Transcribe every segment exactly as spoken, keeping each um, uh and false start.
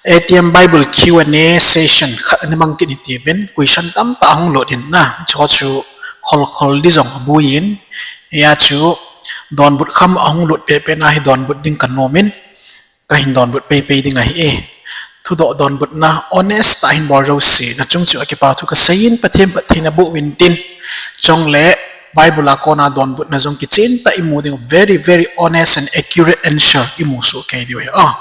ATM Bible Q and A session khat ana mang kit hitiuvin, question tamtah ahung lut in na, hicheho chu khol khol di jong abuiyin, hia chu donbut kham ahung lut pehpeh na hi donbut ding kanom in, kahin donbut peipei ding ahi e. Thudoh donbutna honest tah hin bol jouse, nachung cheh uva kipa thu kasei in, Pathen phattheina boh uvin tin. Chule Bible a kona donbutna jong kichen tah imu ding, very, very honest and accurate answer imu soh kei diu ahi.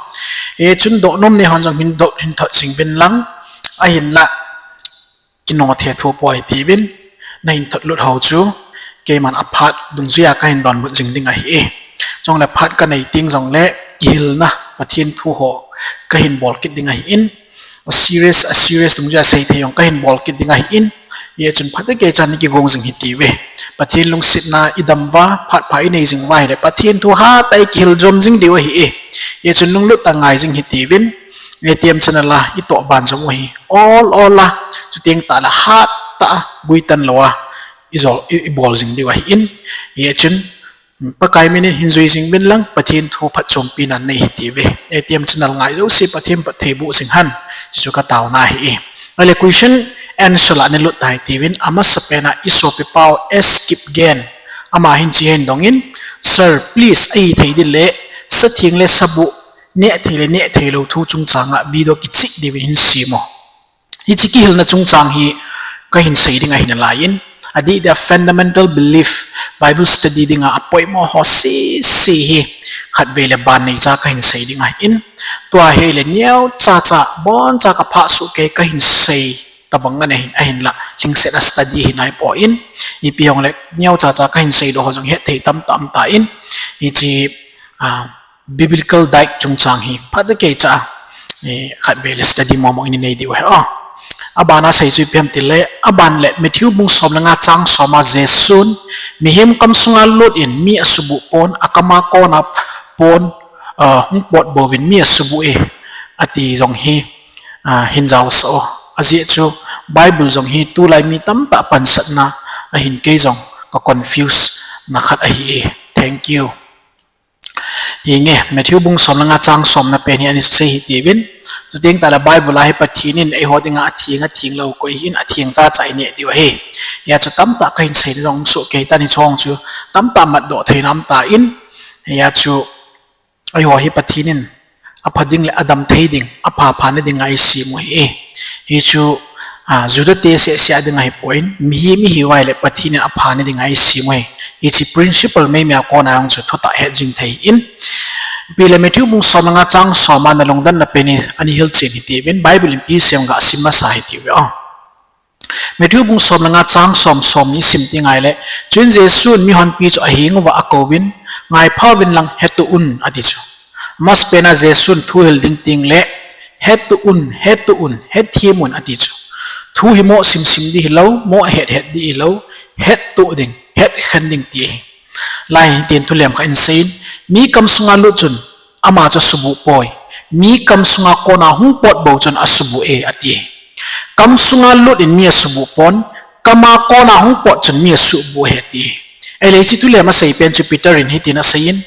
Hichun dohnom nei hon jong hin doh hin thot jing uvin lang, ahinla kino the thou poi tiuvin, nahin thot lut hou chu keiman aphat dungjuia kahin donbut jing ding ahi e. Chule phat kanei teng jongle kihilna Pathen thu ho kahin bol kit ding ahin, a serious, a serious dungjuia seithei jong kahin bol kit ding ahin, hichun phat kei chan nei kigong jing hitiuve. Pathen lungsetna idam uva, phat pha inei jing uva ahile Pathen thu hatah a ikihil jom jing diu ahi e. Hichun lunglut tah ngai jing hitiuvin, ATM channel a itoh ban jom u hi ol ol a, chuteng tahle hattah a guitan lou a ibol jing diu ahin, hichun Pakai min in hin jui jing uvin lang, Pathen thu phatchompi nan nei hitiuve. ATM channel ngai jouse Pathen phatthei boh jing hen, chuchu kataona ahi e. Ahile question answer a nalut tai tiuvin, amasapen a isopipau S Kipgen, ama hin hiche hin dongin, Sir, please, ahithei ding le satheng le sabuh neh thei le neh theilou thu chungchang a video kicheh diuvin hin sem o. Hiche kihilna chungchang hi kahin sei ding ahi nalaiyin, adih dia fundamental belief, Bible study dinga apoimo ho sese hi khatvei le ban neicha kahin sei ding ahin, tua hile neocha cha, boncha kaphah soh kei kahin sei tobang ana hin, ahinla lhingset a study hi naipoi, ipi hile neocha cha kahin seidoh ho jong hetthei tamtah um tan, hiche biblical diet chungchang hi phat kei cha a khatvei le study momo in inei diu ahi. Abana sei chu ipi ham tile, aban le Matthew bung som le nga chang som a Jesun, mihem kamsunga lut in mi asubuh pon, akama kona pon hung potbouvin mi asubuh e, ati jong hi hin jaosah o. Ajeh chu Bible jong hi tulai mi tamtah pansatna ahin, kei jong ka confuse na khat ahi e. Thank you. Hinge, Matthew bung som le nga chang somna pen hi ana sei hitiuvin, chuteng tahle Bible a hi Pathen in eiho dinga atheng, atheng lou koi hin atheng chacha ineh diu ahi. Hia chu tamtah kahin seina jong soh kei tan, hiche ho chu tamtah matdoh theina um tan, hia chu eiho hi Pathen in apha ding le adam thei ding, apha phana dinga eisem u ahi e. Hichu Judate sehseh a ding ahipoi, mihem ihiuva ahile Pathen in aphana dinga eisem u ahi. Hiche principle meimei a kona jong chu thutah het jing thei in. Ipi le Matthew bung som le nga chang som a nalungdanna pen hi ana hilchen hitiuvin, Bible in ipi asei ham ga sim masa hitiuve o. Matthew bung som le nga chang som, somni sim teng ahile, chuin Jesun mihonpi chu aheng uva akouvin, ngaiphauvin lang hetoh un, ati chu. Amasapen a Jesun thu hil ding tengle, hetoh un, hetoh un, hetthem un, ati chu. Thu hi moh simsim ding hilou, moh hethet ding hilou, hettoh ding, hetkhen ding ti ahi. Lai hin tin thulem khat in asei in, mi kamsunga lut chun ama chu asubuh poi, mi kamsunga kona hung pot bou chun asubuh e, ati. Kamsunga lut in mi asubuh pon, kama kona hung pot chun mi asubuh e, ati. Ahile hiche thulem asei pen chu Peter in hitin asei in,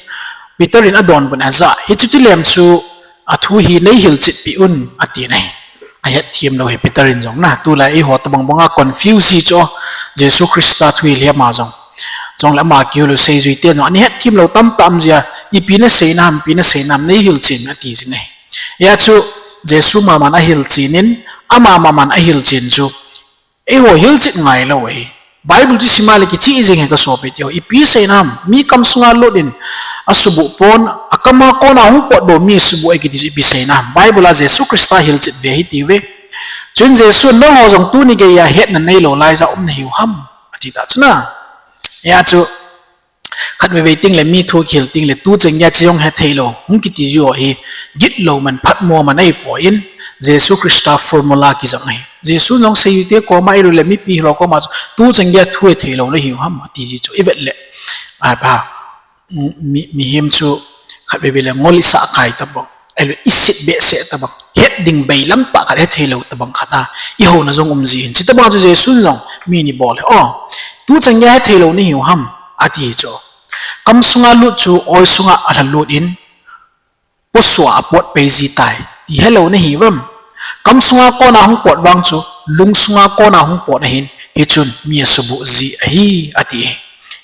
Peter in adonbut in ajah, hiche thulem chu athu hi neihilchetpeh un, ati ahi. Ahetthem lou hi Peter in jong na, tulai eiho tobang banga confuse hi chu, Jesu Christa thuhil hi ama jong, chule ama kihoulim seijuiten jong ana hetthem lou tamtah um jia, ipi nasei nam, ipi nasei nam, neihilchen ati jing ahi. Hia chu Jesu maman ahilchen in, ama maman ahilchen chu eiho hilchet ngailou ahi. Bible chu sim a le kicheh jeng ahi kasopi teho, ipi sei nam, mi kamsunga lut in asubuh pon, akama kona hung pot bou mi asubuh e kiti chu ipi sei nam. Bible a Jesu Christa hilchet ve hitiuve. Chuin Jesun, nangho jong tuni geiya hetna neilou laija um nahiu ham, ati ta chu na. Hia chu khatvei vei tengle mi thu kihil tengle tuchan geiya hiche jong hetheilou hung kiti jiu hi gitlou man, phatmo man ahipoi, Jesu Christa formula kijang ahi. Jesun jong seijui te koma ahiloule mipi hilou koma chu tuchan geiya thu hetheilou nahiu ham ati ji chu ivet le, apa, mihem chu khatvei vei le ngol isah kai tobang, ahilou iset behseh tobang, het ding beilam tah khat, hetheilou tobang khat a ihouna jong um ji hin. Chutobang chu Jesun jong mi ana bol e, o, tuchan geiya hetheilou nahiu ham ati chu. Kamsunga lut chu oisunga alha lut in, posoh a apot pei ji tai. Ti helou nahi vem? Kamsunga kona hung pot vang chu, lungsunga kona hung pot ahin, hichun mi asubuh ji ahi, ati.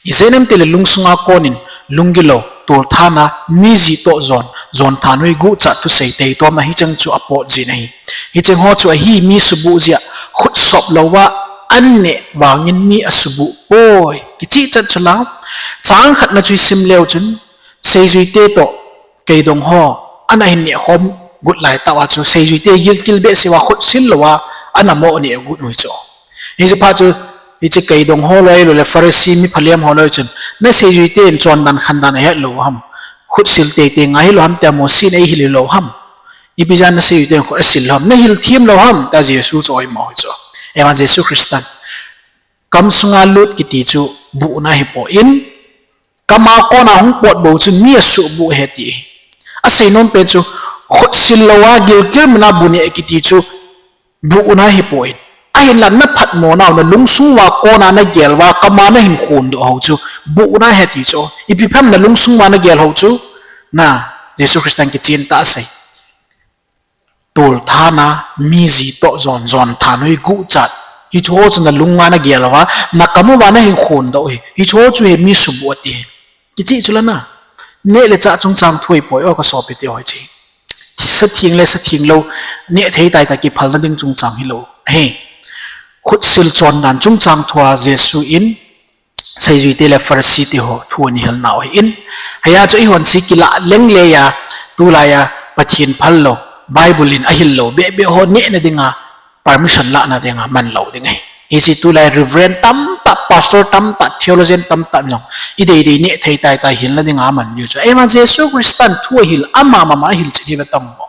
Ijeh inem itile lungsunga konin, lunggil lou, tolthat a, mi ji toh jon, jon thanhoi guhchat thusei teitom ahi cheng chu apot jin ahi. Hicheng ho chu ahi mi subuh jia, khut sop louva, an neh vangin mi asubuh poi. Kichih chat chu la, chang khatna chu isim leu chun, seijuite toh, keidong ho, ana hin neh khom gut lai tah uva chu, seijuite gilkel behseh uva khut sil louva, ana mo neh gut u hi chu. Hiche phat chu, hiche keidong ho loi lou le Pharisee mi phalem ho loi chun, na seijuite in chondan khandan ahet lou ham? Khut sil teitei ngai hilou ham tia Mosi in eihil lou ham? Ipi jeh a na seijuite in khut asil lou ham? Na hil them lou ham? Tia Jesu chu oimo hi chu. Eima Jesu Christan. Kamsunga lut kiti chu buhna ahipoi. Kama kona hung pot bou chu mi asubuh ahi ti. Asei nom pen chu khut sil louva gilkel mana bu neh kiti chu buhna ahipoi. Ahinla na phatmo nau na lungsung uva kona nagel uva kama nahin khondoh hou chu buhna ahi ti chu. Ipi phem na lungsung uva nagel hou chu na Jesu Christan kichen tah asei. Tolthat a, mi ji toh jon, jon thanhoi guhchat. Hiche ho chu nalunga nagel uva, nakam uva nahin khondoh hi. Hiche ho chu hi mi subuh ati hi. Kichih chu la na. Neh le chah chungchang thu ahipoi o kasopite ho hiche. Satheng le satheng lou, neh thei tai ta kiphalna ding chungchang hilou. Ahi. Khut sil chondan chungchang thua Jesu in, seijuite le Pharisee te ho thu ahin hilnau ahin. Hia chu eihon chu kilah leng le a, tulai a Pathen phal lou, Bible in ahil lou behbeh ho nehna dinga permission lahna dinga man lou ding ahi. Hiche tulai Reverend tamtah, Pastor tamtah, Theologian tamtah jong ideidei neh thei tai tai hilna dinga man diu chu. Eima Jesu Christan thu ahil, ama mama ahil chu hi ve tong mo.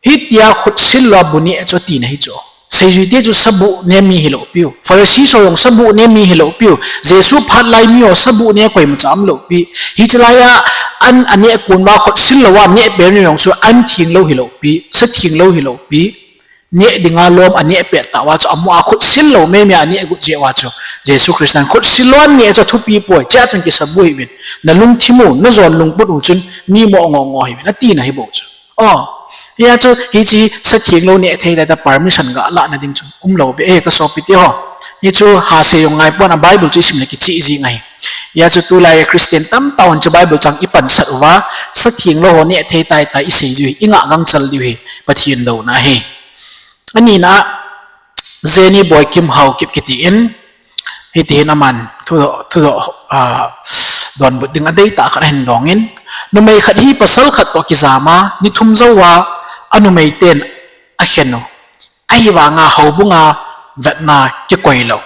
Hitia khut sil louva bu neh chu atina hi chu. Seijuite chu sabuh neh mi hilou piu. Pharisee ho jong sabuh neh mi hilou piu. Jesu phat lai mi ho sabuh neh koima cha umlou pi. Hiche lai a an aneh kon uva khut sil louva neh pet mi jong chu an theng lou hilou pi. Satheng lou hilou pi. Neh dinga lom aneh pet tah uva chu amu a khut sil lou mei mei aneh gut jeh uva chu. Jesu Christan khut sil louva neh chu athupi poi. Chea chun kisabuh hih uvin. Nalungthim u, najon lungput u chun mi mo ngo ngo hih uvin. Atina hi bou chu. O, hia chu, hiche satheng lou neh thei tai ta permission ga lahna ding chu umlou be e kasopite ho. Hichu hasei jong ngai pon a Bible chu isim le kichih jing ahi. Hia chu tulai Christian tamtah hon chu Bible chang ipansat uva, satheng lou ho neh thei tai ta isei jiu hi, ingah gangchal diu hi, Pathen douna ahi. Anina, Jenny Boikim Haokip kiti in, hiti hin aman thudoh, thudoh, a, donbut ding adeitah khat ahin dongin, numei khat hi pasal khat toh kijam a, ni thum jouva, anumei ten akhen u. Ahivanga houbunga vetna kikoi lou.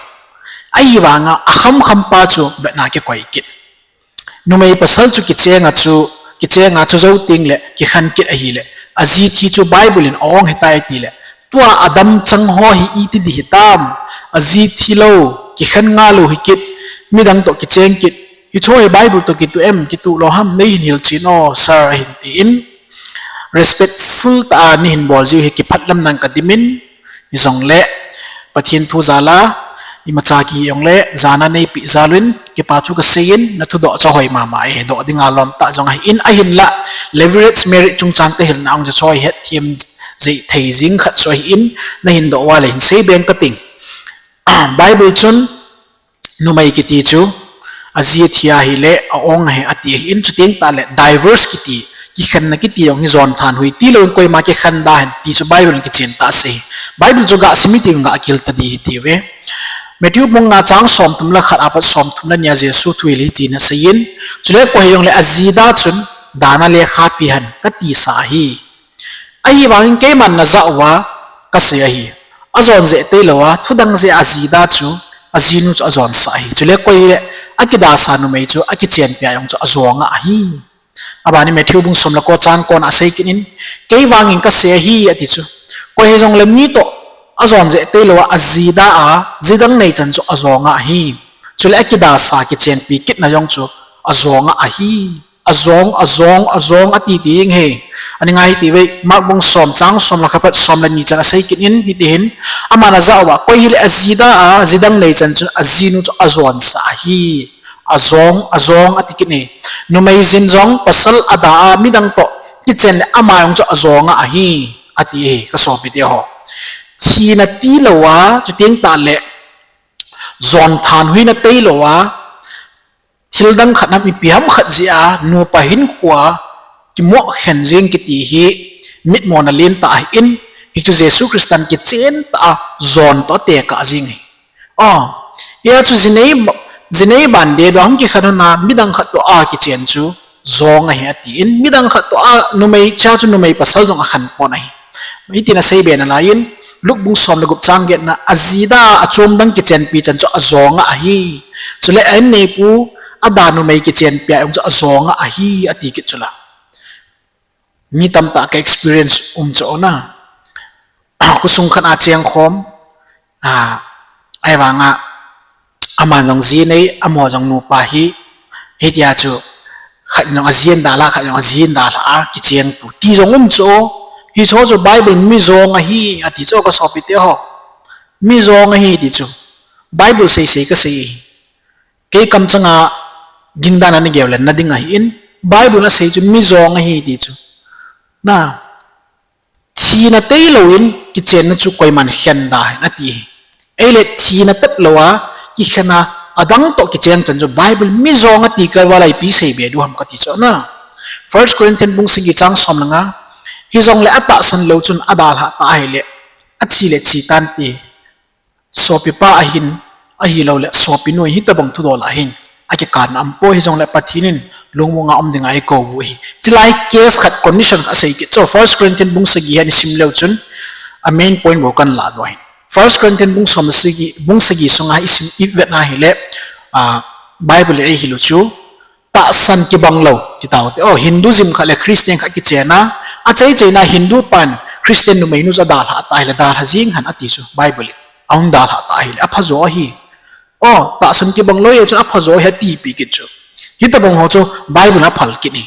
Ahivanga akhamkham pa chu vetna kikoi kit. Numei pasal chu kichenga chu, kichenga chu jou tengle kikhen kit ahile, aji thi chu Bible in aong hitai tile, tua adam chang ho hi iti ding hitam, aji thi lou, kikhen ngalou hikit, midang toh kicheng kit, hiche hi Bible toh kitoh em, kitoh lou ham, neihin hilchen o sir ahin tin, respectful tah a neihin bol jiu hi kiphatlam nan kadimin, hijongle, Pathen thu jal a, imacha kihi jongle, jana neipeh jal uvin, kipa thu kaseiyin, nathudoh chu ahoi mama e, doh dinga lom tah jong ahin, ahinla, leverage marriage chungchang kahilna ong chu choi hetthem jeh thei jing khat chu ahin, nahin doh uva le hin sei beng kating. Bible chun, numei kiti chu, aji athi ahile, aong ahi ati ahin, chuteng tahle, divorce kiti, kikhenna kiti jong hi jon thanhoi tilouvin koima kikhen da hen ti chu Bible in kichen tah asei. Bible chu gah sim iti gah kihil ta ding ahi tiu ve. Matthew bung nga chang somthum le khat apat somthum le ni a Jesu thuhil hitin aseiyin, chule koi hijongle aji da chun, dana lekha pe hen, katisa ahi. Ahivangin keiman najah uva, kasei ahi. Ajon jeh teilouva, thudang jeh a aji da chu, ajinu chu ajonsah ahi. Chule koi hile, akidasa numei chu, akichenpi a jong chu, ajong ahi. Abanin Matthew bung som le ko chang ko na asei kit in, kei vangin kasei ahi ati chu. Koi hijongle mi toh, ajon jeh teilouva, aji da a, ji dang nei chan chu, ajong ahi. Chule akidasa kichenpi kitna jong chu, ajong ahi. Ajong, ajong, ajong ati ding ahi. Ani ngai hiti ve, Mark bung som chang som le khat pat som le ni chan asei kit in, hiti hin. Aman ajah uva, koi hile aji da a, ji dang nei chan chun ajinu chu ajonsah ahi. Ajong, ajong ati kit in. Numei jin jong pasal ada a, midang toh kichen le ama jong chu ajonga ahi, ati hi, kasopite ho. Thina tilou a, chuteng tah le, jon thanhoina tailou a, thil dang khat ham ipi ham khat jeh a, nupa hinkhoa kimoh khen jeng kiti hi, mitmona lentah ahin, hichu Jesu Christan kichen tah a, jon toh atekah jeng ahi. Hia chu jinei, jinei ban dedu a hung kikhen hon a, midang khat toh a kichen chu jong ahi atin, midang khat toh a numei cha chu numei pasal jong akhen pon ahi. Hitin aseibe nalai in, Luke bung som le gup chang getna, aji da achom dang kichenpi chan chu ajonga ahi. Chule a-inneipu, ada numei kichenpi a jong chu ajonga ahi, ati kit chula. Mi tamtah ka experience um chu na. Khosung khat a chengkhom, ahivanga, aman jong ji nei, amaho jong nupa hi, hitia chu, khat jong aji in dalha, khat jong aji in dalha a, kichengpu ti jong um chu. Hicheho chu Bible mi jong ahi, ati chu kasopite ho. Mi jong ahi ti chu. Bible seisei kasei ahi. Kei kamchanga dingdan a nagel le nading ahin, Bible asei chu mi jong ahi ti chu. Na, thina tailouvin kichenna chu koiman khen da hen ati hi. Ahile thina tatlou a, kikhen a, adang toh kicheng chan chu Bible mi jong ati kal val a ipi seibe diu ham kati chu na. First Corinthian bung sagi chang som le nga, hijongle atahsan lou chun adalhah ta ahile, athi le thi tante, sopipa ahin, ahiloule sopinu ahin, hitobang thudol ahin, akikanna aumpoi, hijongle Pathen in lungmonga um dinga eikou u ahi. Chulai case khat, condition khat asei kit chu, First Corinthian bung sagi hi isim leu chun, a main point bou kanlahdoh ahin. First Corinthian bung som le sagi, bung sagi sunga isim, ivetna hile, Bible in eihil u chu, tahsan kibang lou, ti taute. O, Hinduism khat le Christian khat kichen a, achaichaina Hindu pan Christian numeinu chu adalhah ta ahile, dalha jeng hen ati chu Bible in. Ahung dalhah ta ahile, aphajo ahi. O, tahsan kibang lou ahi chun aphajo ahi atipeh kit chu. Hitobang ho chu Bible in aphal kit ahi.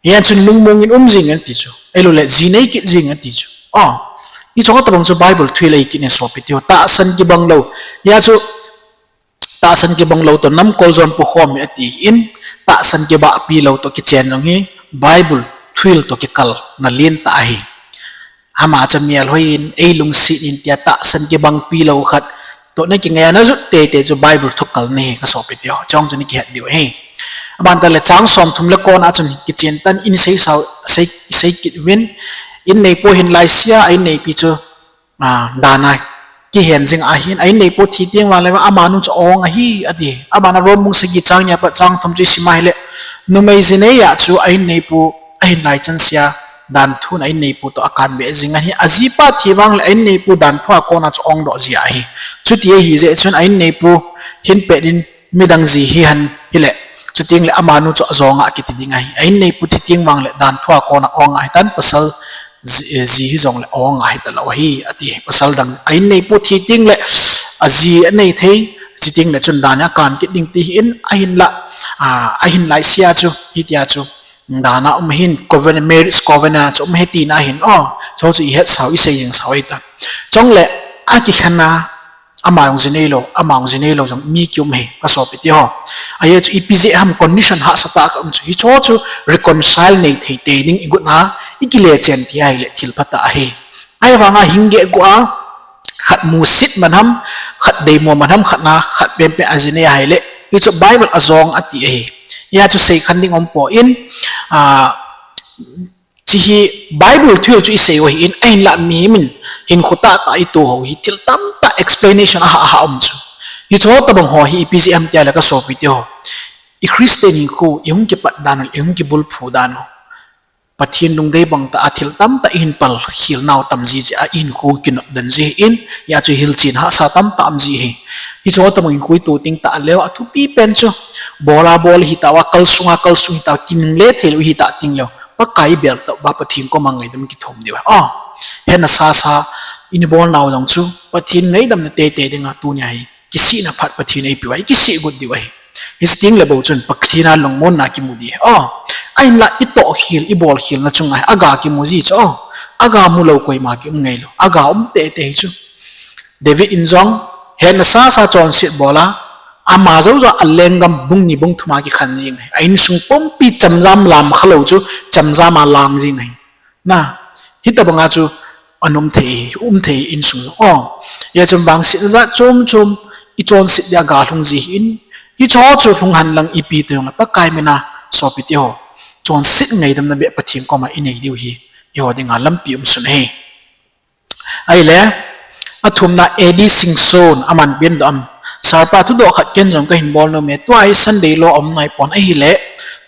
Hia chun lungmongin um jeng in ati chu. Ahiloule ji nei kit jeng in ati chu. O, hicheho tobang chu Bible thu hile kit ahi sopite ho. Tahsan kibang lou. Hia chu tahsan kibang lou toh namkol jon pokhom hi ati in, tahsan kibahpi lou toh kichen jong hi Bible thuhil toh kikalna lentah ahi. Ama chu melhoi in, eilungset in tia tahsan kibangpi lou khat toh nakingai a najot teitei chu Bible thukalna ahi kasopite ho. Chujong chu nakihet diu ahi. Aban tah le chang somthum le kona chun kichen tan in seisao, sei, sei kit uvin, inneipu hin laisia, a-inneipi chu dan a kihen jing ahin, a-inneipu thi teng vangle amanu chu a-ong ahi ati. Abana Rome bung sagi chang ni apat chang thum chu isim ahile, numei jinei a chu a-inneipu ahin lai chansea, danthun a-inneipu toh akanbeh jing ahi. Ajipa thi vangle a-inneipu danthua kona chu a-ongdoh ji ahi. Chuti ahijeh chun a-inneipu hin pet in midang ji hihen hile, chutengle amanu chu ajonga kiti ding ahi. A-inneipu thi teng vangle danthua kona a-onga hitan, pasal ji, ji hijongle a-onga hitalou ahi ati. Pasal dang a-inneipu thi tengle aji anei thei, chutengle chun dan a akan kit ding ti ahin, ahinla, ahin laisia chu hitia chu dan a um ahin, covenant, marriage covenant chu um ahi tina ahin. O, chu chu ihetsau, isei jingsau ahitan. Chule akikhen a, ama jong ji neilou, ama jong ji neilou jong mi kium ahi kasopite ho. Ajeh chu ipi jeh ham condition hahsatah a um chu, hicheho chu reconcile nei thei tei ding igot a, ikile chen thei ahile thil phatah ahi. Ahivanga hing gehguh a, khat musit man ham, khat deimo man ham, khat na khat penpen aji nei ahile, hichu Bible ajong ati ahi. Hia chu seikhen ding umpoi in, hiche hi Bible thuhil chu isei u ahin, ahinla mihem in hinkho tahtah itoh hou hi thil tamtah explanation ahah ahah um chu. Hicheho tobang ho hi ipi jeh ham tia le kasopite ho, i Christian hinkho ihung kipat dan u, ihung kibulphu dan u, Pathen lungdei bangtah a thil tamtah ihin palkhel nau tam ji jeh a ihinkho kinopden ji ahin, hia chu hilchen hahsa tamtah um ji ahi. Hicheho tobang hinkho itoh teng tahleu a thupi pen chu, bol a bol ihitauva, kal sunga kal sung ihitauva, kinungle theilou ihitah tengleu, Pakai ibeltah uva Pathen koma ngaidam kithum diu ahi. O, hetna sasa, ina bolnau jong chu Pathen ngaidamna teitei dinga tunia hi kisihna phat Pathen in eipeh uva, ikisih got diu ahi. Hiche tengle bou chun Pathen a lungmonna kimu ding ahi. O, ahinla itohkhel, ibolkhelna chunga hi aga kimu ji chu. O, aga mulou koima kium ngailou. Aga um teitei hi chu. David in jong hetna sasa chonset bol a, Ama joujou a lenggam bung ni bung thum a kikhen jing ahi. A insung pumpi chemjam lam khalou chu chemjam a lang jing ahi. Na, hitobang a chu anom thei, um thei insung. O, hia chun vangsetna jat chom chom ichonset dia galhung ji ahin, hicheho chu lhung henlang ipi ti jongle Pakai mina sopite ho, chonset ngaidamna beh Pathen koma inei diu hi eiho dinga lampi um sun ahi. Ahile, athumna Eddie Singson, aman pen doh am. Sir pa, thudoh khat ken jong kahin bol nom e, tua hi Sunday law aum naipon ahile,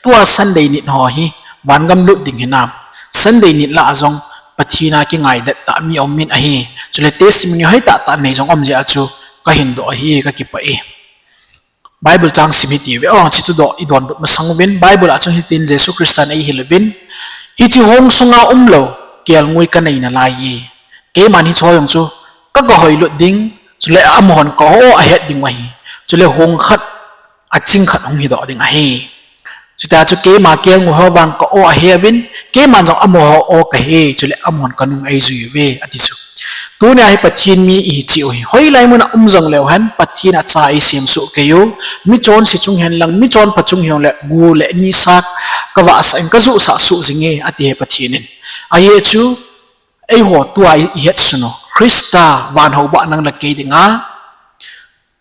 tua Sunday nit ho hi vangam lut ding hinam? Sunday nit lah a jong Pathen a kingai det tah mi aum in ahi. Chule testimony hoitah tah nei jong aum jeh a chu kahin doh ahi, kakipah e. Bible chang sim hitiuve. O, hiche thudoh idonbut masang uvin, Bible a chun hitin Jesu Christan eihil uvin, hiche hung sunga umlou kelngoi kanei nalai e. Keiman hicheho jong chu ka, kahoilut ding, chule amahon ka o ahet ding u ahi. Chule hung khat, aching khat hung hidoh ding ahi. Chutia chu keima kelngoi ho vang ka o ahe uvin, keiman jong amaho o kahe, chule amahon kanung eijui uve, ati chu. Tunia hi Pathen mi ihi cheh u hi, hoilai muna um jongleu hen, Pathen acha eisem soh kei u, michonse chung henlang, michonpha chung hijongle, gu le nisa kavahsah in kajohsah soh jinge, ati e Pathen in. Ajeh chu, eiho tua i, ihetsun u, Christa van houbah nang le kei dinga,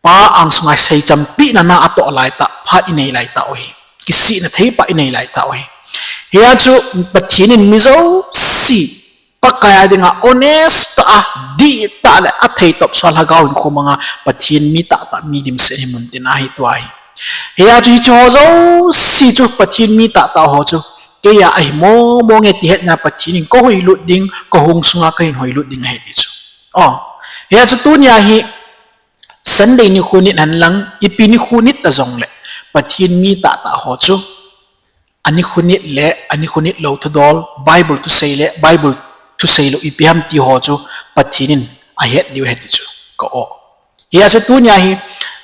Pa angsunga seichampehna na atoh laitah, phat inei laitah u hi. Kisihna thei pah inei laitah u hi. Hia chu Pathen in mi jouse, Pakai a dinga honest tah a, dihtah le athei topsua lhagao hinkho manga Pathen mi tahtah mi dimset hi muntin ahi tua hi. Hia chu hicheho jouse chu Pathen mi tahtah ho chu keiya ahi momo nge ti hetna Pathen in kahoilut ding, kahung sunga kahin hoilut ding ahi ti chu. O, hia chu tunia hi Sunday nikho nit henlang, ipi nikho nit ta jongle, Pathen mi tahtah ho chu, anikho nit le anikho nit lou thudol, Bible thusei le Bible thusei lou ipi ham ti ho chu Pathen in ahet diu ahi ti chu ka o. Hia chu tunia hi,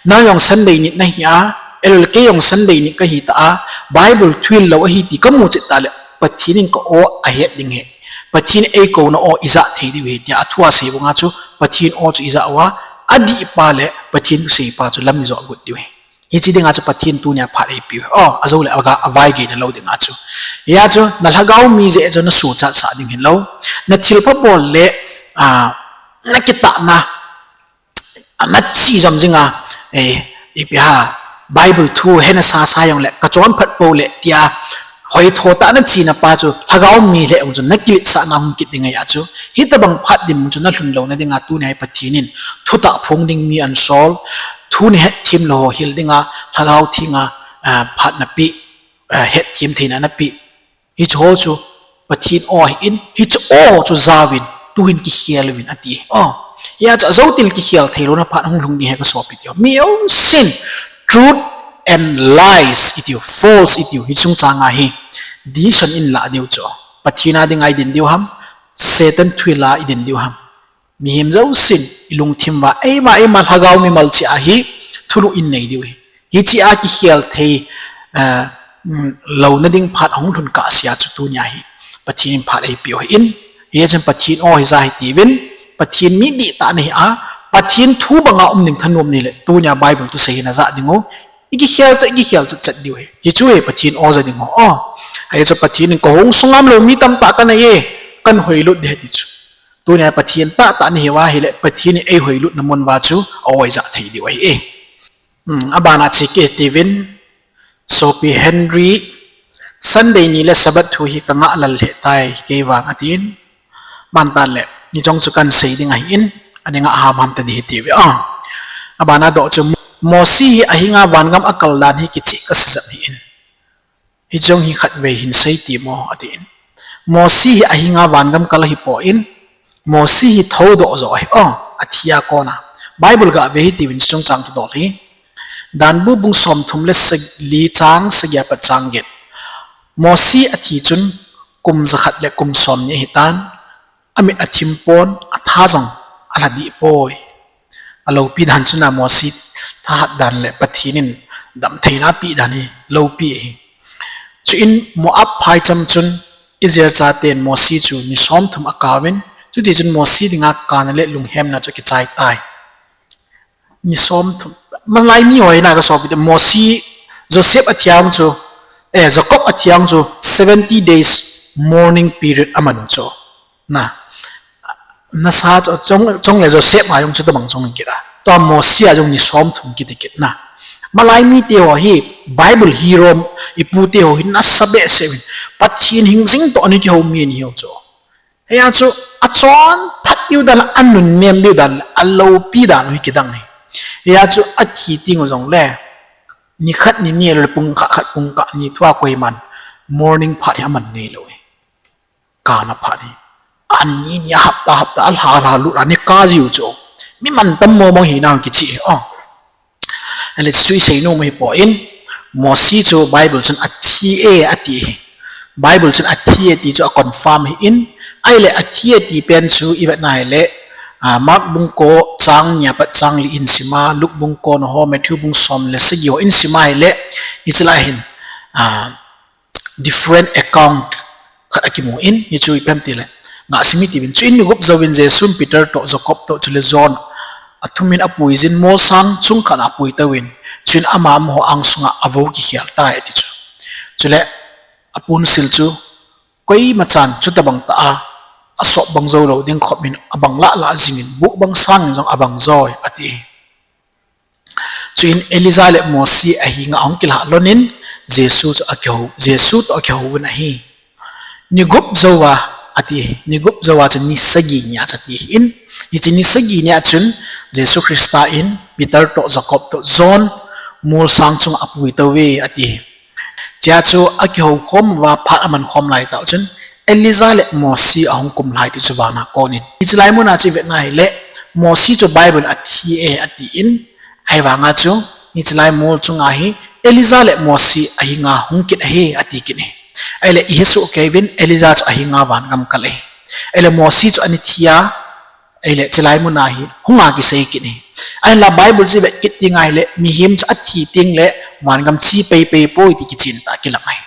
nang jong Sunday nit nahi a, ahilou le kei jong Sunday nit kahi ta a, Bible thuhil lou ahi ti kamu chet tah le, Pathen in ka o ahet ding ahi. Pathen in eikouna o ijah thei diu ahi tia athua sei banga chu Pathen o chu ijah uva, adihpa le Pathen thuseipa chu lam ijoh got diu ahi. Hiche dinga chu Pathen tunia phat eipeu ahi. O, ajoule aga, avaigeina lou dinga chu. Hia chu, nalhagao mi jeh chu nasuhchatsah ding hilou. Nathilpha bol le, a, nakitahna, a, nache jom jinga, e, ipi ham, Bible thu hena sasa jongle, kachonphat pou le tia, hoitho tah nachena pa chu, lhagao mi lheh jong chun nakiletsahna hung kit ding ahi a chu. Hitobang phat dinmun chu nalhun louna dinga tunia hi Pathen in, thutah phong ding mi ahinsol, thu nahetthem lou ho hil dinga, Lhagao Thenga, a, phat napeh, a, hetthem theina napeh. Hicheho chu Pathen o ahin, hiche o chu jaovin, tuhin kikhel uvin ati. O, hia chu ajoutil kikhel theilouna phat hung lhung ding ahi kasopite. Mi jousen, truth and lies itiu, false itiu, hiche chungchanga hi decision inlah diu chu. Pathen a dinga idin diu ham, Satan thuhil a idin diu ham. Mihem jousen, ilungthim uva, eima, eima lhagao mimal cheh a hi, thulhuh innei diu ahi. Hichea kikhel thei, eh, mm, louna ding phat ahung lhun kahsea chu tunia hi Pathen in phat eipeu ahin, hichun Pathen o hija hitiuvin, Pathen mi dihtah nahi a, Pathen thu banga um ding thanom nahile, tunia Bible thusei hi najah dingu, ikikhel chet, ikikhel chet chet diu ahi. Hichu ahi Pathen o ja dingu. O, hichu Pathen in kahung sunga umlou mi tamtah kanei e, kahin hoilut ding ahi ti chu. Tunia Pathen tahtah nahiuva ahile, Pathen in eihoilutna mun uva chu a-o ijah thei diu ahi e. Hmm, abana chu kitiuvin, Sopi Henry, Sunday ni le Sabbath thu hi kangah lal lheh tai, kei vang atin. Aban tan le, hiche jong chu kahin sei ding ahin, ani ngah hamham tading hitiuve. A, abana doh chu, Mosi hi ahinga vangam akal dan hi kicheh kasa jep ahin. Hiche jong hi khatvei hin sei temo, atin. Mosi hi ahinga vangam kal ahipoi, Mosi hi thoudoh jo ahi, o, athi a kona. Bible gave hitiuvin chungchang thudol hi. Danbu bung somthum le sa-, li chang sagi apat chang get. Mosi athi chun kum jakhat le kum somni ahitan, amit athimpon, atha jong alha dehpoi. Aloupi dan chuna Mosi thahat dan le Pathen in damtheina apeh dan hi loupi ahi. Chuin Moab phaicham chun Israel chaten Mosi chu ni somthum akaovin, chutichun Mosi dinga kana le lunghemna chu akichai tai. Ni som thum. Malai mi ho hi na ka sopi te, Mosi, Joseph athi a chu, eh, Jacob athi a chu seventy days mourning period aman u chu. Na. Nasa chu chong, chong le Joseph a jong chu tabang chong kit a. Tua Mosi a jong ni som thum kiti kit na. Malai mite ho hi Bible hi rom ipu te ho hi nasa behseh in. Pathen hing jing toh ani kihou mi ni ho chu. Hia chu achon phat diu dan, anunnem diu dan, aloupi dan u hi kidang hi. Hia chu athi teng u jong le, ni khat ni ni le pung khat khat pung kah ni thua koiman mourning phat hi aman nei lou hi. Kana phat hi. Ani ni hapta hapta alha lha lut ani ka jiu chu. Mi mantam mo mo hi nang kichi hi. Oh. Ele sui sei nom hi poi. Mosi chu Bible chun athi e ati hi. Bible chun athi e ti chu a confirm hi in. Ahile athi e ti pen chu i vet na hile, ah, Mark bung ko chang nia pat chang li in sima, Luke bung ko na ho, Matthew bung som le sagi ho in sima hile, i sila hin, ah, different account khat akimu in, hichu ipi ham tile. Nga simi ti bin, chuin ni gup jouvin Jesun Peter toh, Jacob toh, chule John athum in apuijin, molsang chung khat a apui tauvin, chuin ama amaho angsunga avou kikhel tai ati chu. Chule apunsil chu, koimachan chutabang tah a, asop bang jou lou ding khop in abang lah lah jingin, buh bang sangin jong abang joi ati. Chuin Elijah le Mosi ahinga ahung kilah lhonin, Jesu chu akihou, Jesu toh akihou vin ahi. Ni gup jouva ati, ni gup jouva chu ni sagi nia chu ati hi in, hiche ni sagi nia chun Jesu Christa in Peter toh, Jacob toh, John molsang chunga apui tauve ati. Chea chu akihou khom uva phat aman khom lai tah chun Elijah le Mosi ahung kum lhai ti chu vana konin. Hiche lai muna chu i vet na hile Mosi chu Bible athi e ati in, ahivanga chu hiche lai mol chunga hi Elijah le Mosi ahinga hung kit ahi ati kit e. Ahile ihet soh kei uvin Elijah chu ahinga vangam kal ahi. Ahile Mosi chu ani thi a, ahile hiche lai muna hi hunga kisei kit e. Ahinla Bible chu i vet kit teng ahile mihem chu athi teng le vangam che peipei poi ti kichen tah kilang ahi.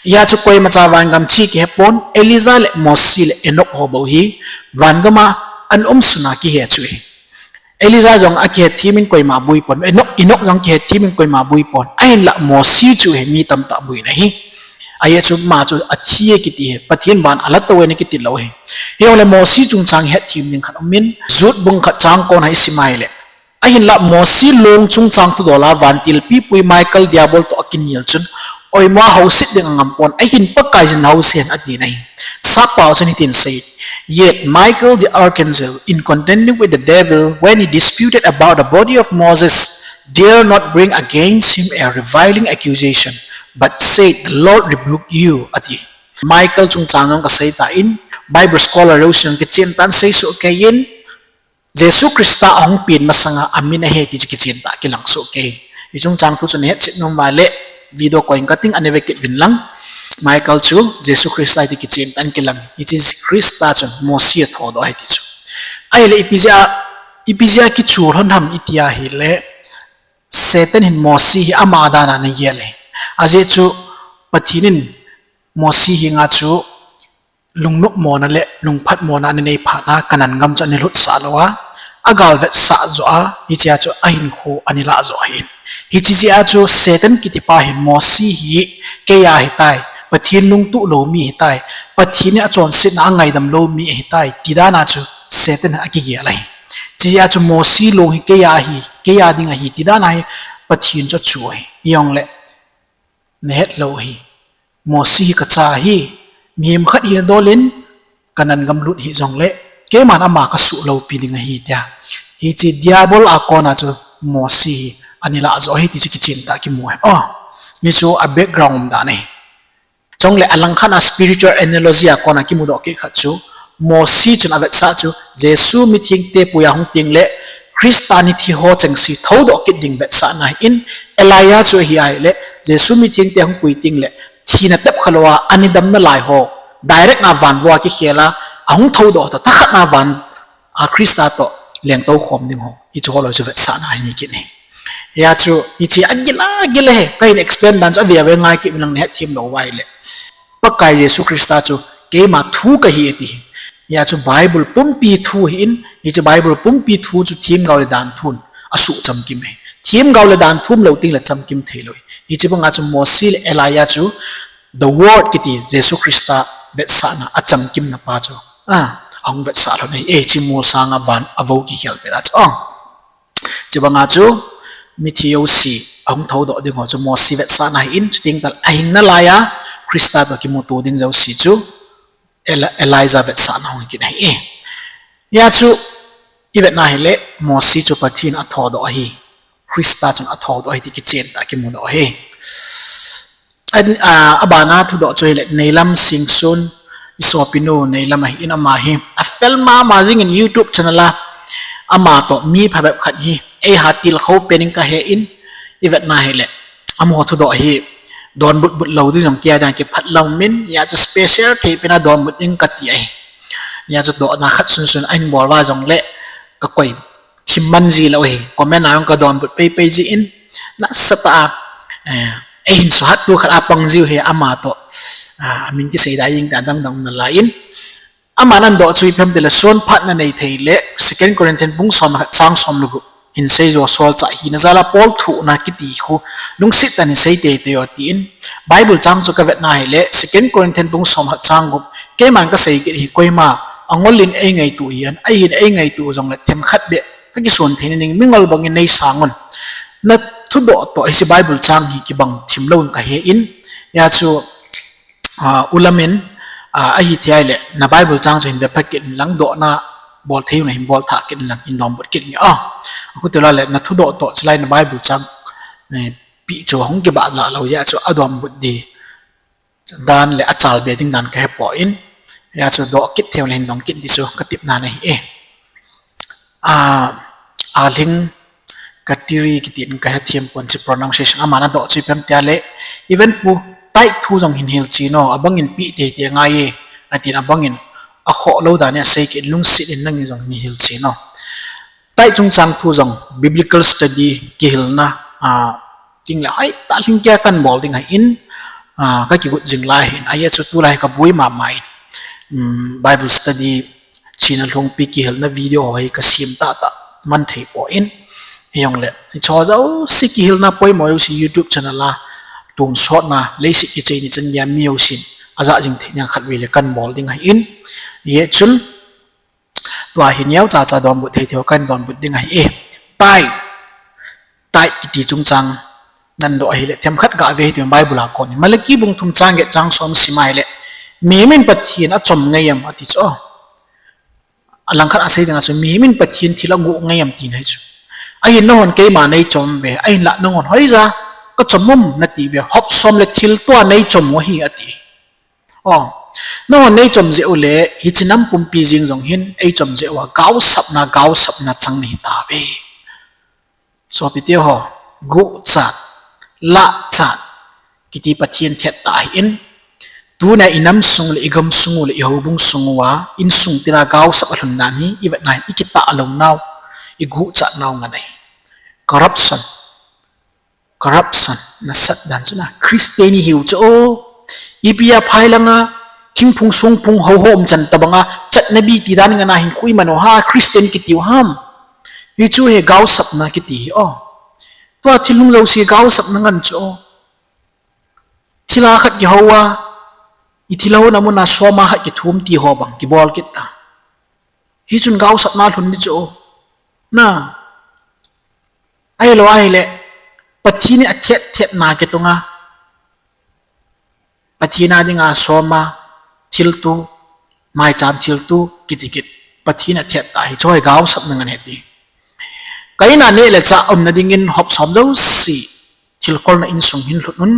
Hia chu koimacha vangam che kihe pon, Elijah le Mosi le Enoch ho bou hi vangam a ana um suna kihe chu ahi. Elijah jong akihetthem in koima bui pon, Enoch, Enoch jong kihetthem in koima bui pon. Ahinla Mosi chu hi mi tamtah buina ahi. Ahia chu ama chu athi e kiti hi, Pathen van ala tou e na kiti lou hi. Hijongle Mosi chungchang hetthem ding khat umin, Jude bung khat chang ko na i sim a hile. Ahinla Mosi long chungchang thudol a vantil pipui Michael Diabol toh akinel chun, oimo a houset ding angam pon, ahin Pakaiyin housen atin ahi. Sappao chun hitin asei, Yet Michael the archangel, in contending with the devil, when he disputed about the body of Moses, dare not bring against him a reviling accusation, but said, The Lord rebuke you, ati. Michael chungchang jong kasei tan, Bible scholar jouse jong kichen tan seisoh keiyin, Jesu Christa ahung pen masanga amin ahi ti chu kichen tah kilang soh kei. Hiche chungchang thu chu nahet chet nom uva le video koi inge kating ana ve kit uvin lang. Michael chu Jesu Christa ahi ti kichen tah in kilang. Hiche Christa chun Mosi athodoh ahi ti chu. Ahile ipi jeh a, ipi jeh a kichol lhon ham iti a hile, Satan hin Mosi hi ama dan a ana gel e. Ajeh chu Pathen in Mosi henga chu lungnopmona le lungphatmona ana nei phat a Canaan gam chu ana lhutsah lou a, agalvetsah joh a, hichea chu ahinkho ana lah joh ahin. Hiche jeh a chu Satan kitipa hin Mosi hi keiya ahitai, Pathen lungtuh lou mi ahitai, Pathen in achonsetna a angaidam lou mi ahitai, ti dan a chu Satan hi akigel ahi. Hiche jeh a chu Mosi long hi keiya ahi, keiya ding ahi, ti dan a hi Pathen chu achu ahi. Hijongle nahet lou ahi. Mosi hi kacha ahi, mihem khat hina dol in, Canaan gam lut hih jongle, keiman ama kasuh loupi ding ahi tia. Hiche Diabol a kona chu Mosi hi ana lah joh ahi ti chu kichen tah kimu ahi. Oh, hichu a background umdan ahi. Chule alangkhat a spiritual analogy a kona kimudoh kit khat chu, Mosi chun avetsah chu, Jesu mithengte pui a hung tengle, Christa nithi ho chengse thoudoh kit ding vetsahna ahin, Elijah chu ahi ahile, Jesu mithengte hung pui tengle, thina tep khalou a, ana damna lai ho, direct a van vo a kikhel a, ahung thoudoh toh, thakhat na van, a Christa toh lengtou khom ding ho, hiche ho loi chu vetsahna ahi kit e. Hia chu, hiche agil agil e, kahin explain dan chu ave ave ngai kit uvin lang nahet them lou uva ahile. Pakai Jesu Christa chu, keima thu kahi ati. Hia chu Bible pumpi thu ahin, hiche Bible pumpi thu chu themgao le danthun asuh chamkim e. Themgao le dan thum lou tengle chamkim theilou e. Hiche banga chu Mosi le Elijah chu the word kiti Jesu Christa vetsahna achamkimna pa chu, a, ahung vetsah lhon ahi e, hiche molsang a van avou kikhel pet a chu. Hiche banga chu mithi jouse ahung thoudoh ding ho chu Mosi vetsahna ahin, chuteng tale ahing nalai a Christa toh kimuto ding jouse chu Eli-, Elijah vetsahna hung kit ahi e. Hia chu ivetna hile Mosi chu Pathen athoudoh ahi, Christa chun athoudoh ahi ti kichen tah a kimudoh ahi. A, a, abana thudoh chu hile Neilam Singson, isopinu Neilam ahin, ama hi afel mama jingin YouTube channel a ama toh mi phabep khat hi eiha tilkhou penin kahe in, ivetna hile amaho thudoh hi donbut but lou ding jong kia dan kiphat lam in, hia chu special thei pena donbut ding kati ahi. Hia chu dohna khat sunsun ahin bol uva jongle kakoi thim man ji lou ahi. Comment a jong kadonbut peipei jin, nasatah a, eh, eihin suhat tu khat a pang jiu hi ama toh, a, amin kisei da jing ta dangdang nalai in. Aman adoh chu ipi ham tile, sonphatna nei thei le, Second Corinthian bung som le khat chang som le gup hin seijo, solchah hina jal a Paul thohna kiti khu lungset tah in sei teitei o tin, Bible chang chu kavetna hile Second Corinthian bung som le khat chang gup, keiman kasei kit hi, koima angol in eingaito hihen, ahin eingaito jongle themkhat beh kakison theina ding mingol bangin nei sangun. Nathudoh toh hiche Bible chang hi kibang thim louvin kahe in, hia chu, a, ulam in, a, ahithei ahile na Bible chang chu hin vepha kit inlang, dohna bol thei u nahin bol thah kit inlang, hin donbut kit inge a. Akhutilou le nathudoh toh chulai na Bible chang, eh, peh chu hung kibah lah lou jeh a chu adonbut di dan le achalbe ding dan kahepoi in, hia chu doh kit thei u le hin dong kit di chu katepna ahi e. A, Alhing Katiri kitin kahethem pon, hiche pronunciation aman adoh chu ipi ham tile, even pu, tithe thu jong hin hilchen o, abangin peh teitei ngai e, atin abangin akhoh lou dan in asei kit in, lungset in nangin jong hin hilchen o. Tithe chungchang thu jong biblical study kihilna, a, tengle hoitah lhingkeiya kanbol ding ahin, a, kakigot jing lai ahin, ahia chu tulai hi kaboi mama in, um, Bible study china lhungpi kihilna video ho hi kasem tahtah man theipoi in, hijongle hicheho jouse kihilna poimo jouse YouTube channel a tonsotna, leiset kichai ni chan geiya mi jousen ajah jing thei dinga khatvei le kanbol ding ahin, hijeh chun tua hi neocha cha donbut thei theiho kahin donbut ding ahi e. Tithe, tithe kiti chungchang nadoh ahile themkhat gave hitin Bible a kon in, Malaki bung thum chang get chang som sim ahile, mihemin Pathen achom ngai am ati chu. Alangkhat a sei dinga chu mihemin Pathen thil agoh ngai am tina ahi chu. Ahin nanghon keima neichom uve, ahinla nanghon hoija kachom um nati uve, hop som le thil tua neichom u ahi ati. O, nanghon neichom jeh u le hiche nam pumpi jeng jong hin eichom jeh uva gaosapna, gaosapna chang nahi tauve. Sopiteho, guhchat, lahchat kiti Pathen thah tah ahin, tunia inam sung le igam sung u le ihoubung sung uva insung tina gaosap alhun dan hi ivetna hin ikitah lounau, iguhchat nau ngen ahi. Corruption, corruption nasat dan chu na Christian ihiu chu o. Ipi a phai langa thingphung songphung houho umchan tobanga chatna biti dan ngen a hinkho iman u ham, Christian kitiu ham? Hichu hi gaosapna kiti hi o. Tua thil hung jouse gaosapna ngen chu o. Thilha khat kihou a, ithilha houna muna soma khat kithum tiho bang kibol kit ta. Hichun gaosapna lhun di chu o. Na, ahilou ahile, Pathen in athet thetna kitonga, Pathen a dinga soma thilto, maicham thilto kiti kit, Pathen athet tah hi chu hi gaosapna ngen ahi ti. Ka in a neh le chah umna dingin hop som jouse, thilkholna insung hin lhut un,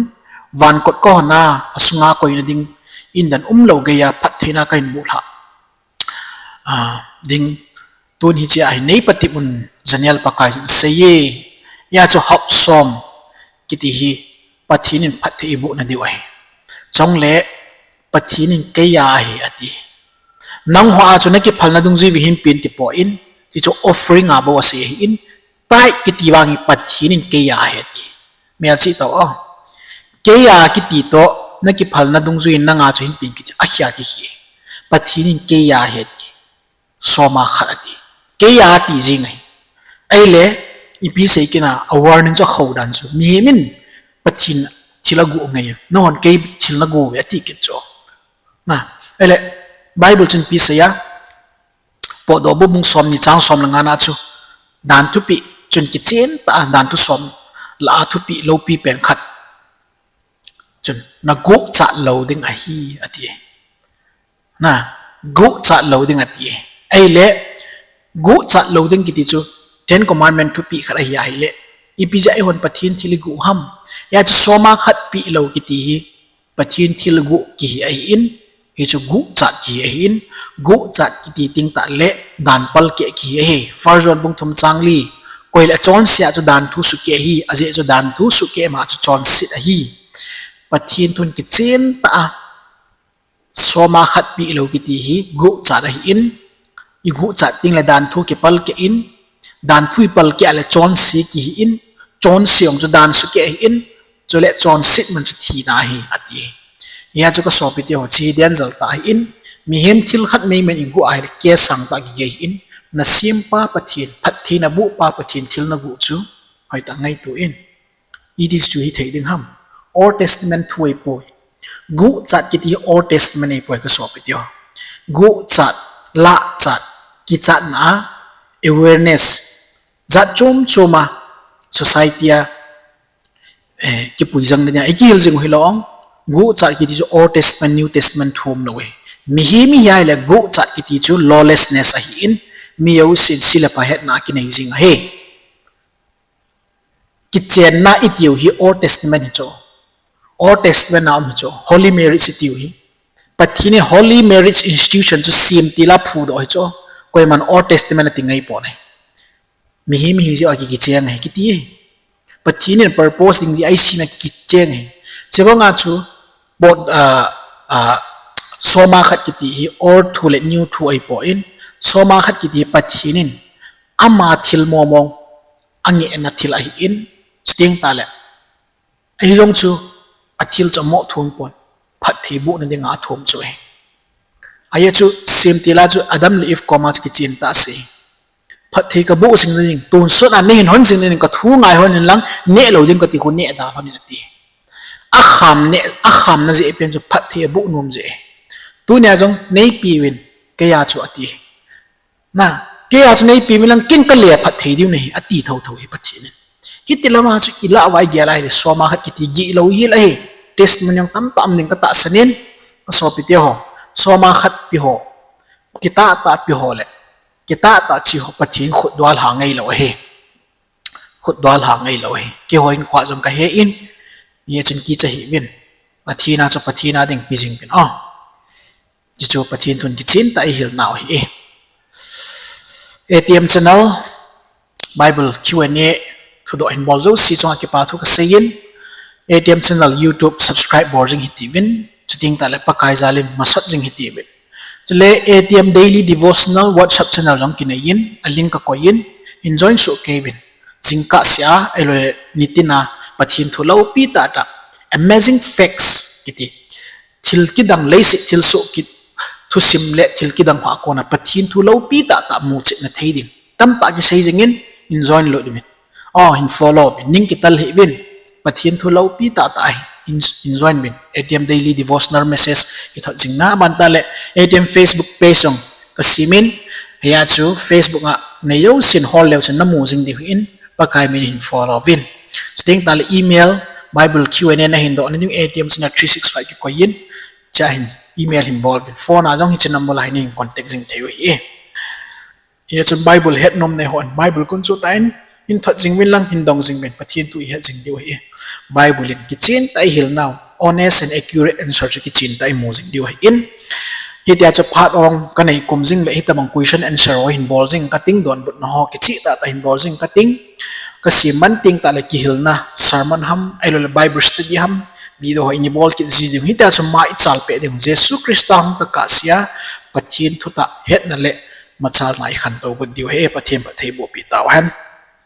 van kot kahon a, asunga koina ding indan umlou geiya phattheina kahin boh lhah ding, tun hichea hi nei patep un, Janiel Pakaijin asei e. Hia chu hop som kiti hi Pathen in phatthei ibohna diu ahi. Chule Pathen in keiya ahi ati. Nangho a chu nakiphalna dungjui vin hin pen tipoi, ti chu offering a bou asei ahin, tithe kiti vang hi Pathen in keiya ahi ati. Melchih tao o. Keiya kiti toh nakiphalna dungjui in nanga chu hin pen kiti akhia kikhe. Pathen in keiya ahi ati. Soma khat ati. Keiya ati jing ahi. Ahile, Ipi sei kit na, a warning chu, khaudan chu. Mihem in Pathen thil agu ngai. Nahon kei thil nagu ve ati kit chu. Na, ele, Bible chun ipi sei a, Potdoh bu bung somni chang som le nga na chu, dan thupeh chun kichen tah a, dan thu som lah a thupeh loupi pen khat chun, naguhchat lou ding ahi, ati. Naguhchat lou ding ati. Ahile, guhchat lou ding kiti chu, Ten Commandment thupeh khat ahi ahile, ipi jeh a eihon Pathen thil iguh ham? Hia chu soma khat peh lou kiti hi, Pathen thil guh kihi ahin, hichu guhchat kihi ahin, guhchat kiti teng tah le dan palkeh kihi ahi. First John bung thum chang li, koi le achonse a chu dan thu sukeh ahi, ajeh chu dan thu sukeh ma chu chonset ahi. Pathen thun kichen tah a, soma khat peh lou kiti hi guhchat ahin, iguhchat teng le dan thu kipalkeh in, dan thu ipalkeh a le chonse kihi in, chonse jong chu dan sukeh ahin, chule chonset man chu thina ahi, ati. Hia chu kasopiteho, hiche hi danger tah ahin, mihem thil khat mei man iguh ahile case sang tah kigei ahin, nasempa Pathen, phatthei nabohpa Pathen thil naguh chu hoitah ngaito in. Iti chu hithei ding ham? Old Testament thu ahipoi. Guhchat kiti hi Old Testament ahipoi kasopiteho. Guhchat, lahchat, kichatna a, awareness, jat chom chom a society a, eh, kipui jangna dinga ikihil jing u hilou. Guhchat kiti chu Old Testament, New Testament thu umlou ahi. Mihem ihi ahile guhchat kiti chu lawlessness ahin, mi jousen se le pha hetna a kinei jing ahi. Kichenna itiu hi Old Testament hi chu. Old Testament a um hi chu. Holy marriage itiu hi, Pathen in holy marriage institution chu semtil a phudoh hi chu. Koiman Old Testament ati ngaipon ahi. Mihem ihi jeh a kikicheng ahi kiti ahi. Pathen in purpose ding jeh a eisem a kikicheng ahi. Chubanga chu, pot, ah, ah, soma khat kiti hi Old thu le New thu ahipoi. Soma khat kiti hi Pathen in ama thil mong mong angehna thil ahin, chuteng tah le, ahijong chu athil chu amoh thum pon, phatthei bohna dinga athum chu ahi. Ajeh chu semtil a chu Adam le Eve koma chu kichen tah asei. Phatthei kaboh jing nading, tonsot a neihin hon jing nading, kathu ngai hon inlang, neh lou ding kati khu neh da hon in ati. Akham neh, akhamna jeh pen chu phatthei aboh nom jeh. Tunia jong neipeuvin, keiya chu ati. Na, keiya chu neipeuvin lang ken kale phatthei diu nahi, ati thotho hi Pathen in. Hiti lama chu ilah uva igel ahile soma khat kiti gihlou hel ahi. Testimony jong tamtah um ding katahsan in, kasopiteho, soma khat peho, kitahtah peho le kitahtah cheho Pathen khutdual ha ngailou ahi. Khutdual ha ngailou ahi. Keiho hinkhoa jong kahe in, hichun kicha hih uvin. Pathen a chu Pathen a ding pe jing uvin. Hichu Pathen thun kichen tah a ihilnau ahi. A T M channel, Bible Q and A thudoh hin bol jouse chunga kipa thu kasei in, A T M channel YouTube subscribe bol jing hitiuvin, chuteng tah le Pakai jal in masot jing hitiuvin. Chule A T M Daily Devotional WhatsApp channel jong kinei in, a link kakoi in, hin join soh kei uvin. Jingkah sea, ahiloule nitina, Pathen thu loupi tahtah, Amazing Facts kiti, thil kidang, leiset thilsoh kit, thusim le thil kidang hoa kona Pathen thu loupi tahtah muchetna thei ding tamtah kisei jingin, hin join lut uvin. O, hin follow uvin, ning kital hih uvin. Pathen thu loupi tahtah ahi, hin, hin join uvin. A T M Daily Devotional Message kithot jingna, abantah le A T M Facebook page jong kasem in, hia chu Facebook a nei jousen hol leu chun namu jing diu ahin, Pakai min in hin follow uvin. Chuteng tah le email, Bible Q and A nahin doh nading A T M channel three six five kikoi in, chua hin email hin bol uvin. Phone a jong hiche number a hin neihin contact jing thei u ahi. Hichun Bible hetnom neihon Bible gunchu tah in hin thot jing uvin lang hin dong jing uvin, Pathen thu ihet jing diu ahi. Bible in kichen tah a ihilnau, honest and accurate answer chu kichen tah a imu jing diu ahin. Hitia chu phat ong kanei kum jing le hitobang question answer ho hin bol jing kating, donbutna ho kicheh tahtah hin bol jing kating. Kasem man teng tah le kihilna sermon ham, ahiloule Bible study ham, video ho hin ibol kit ji ding. Hitia chu ma ichalpeh ding, Jesu Christa hung tah kahsea, Pathen thutah hetna le machalna ikhantou got diu ahi. Pathen phatthei bohpi tauhen.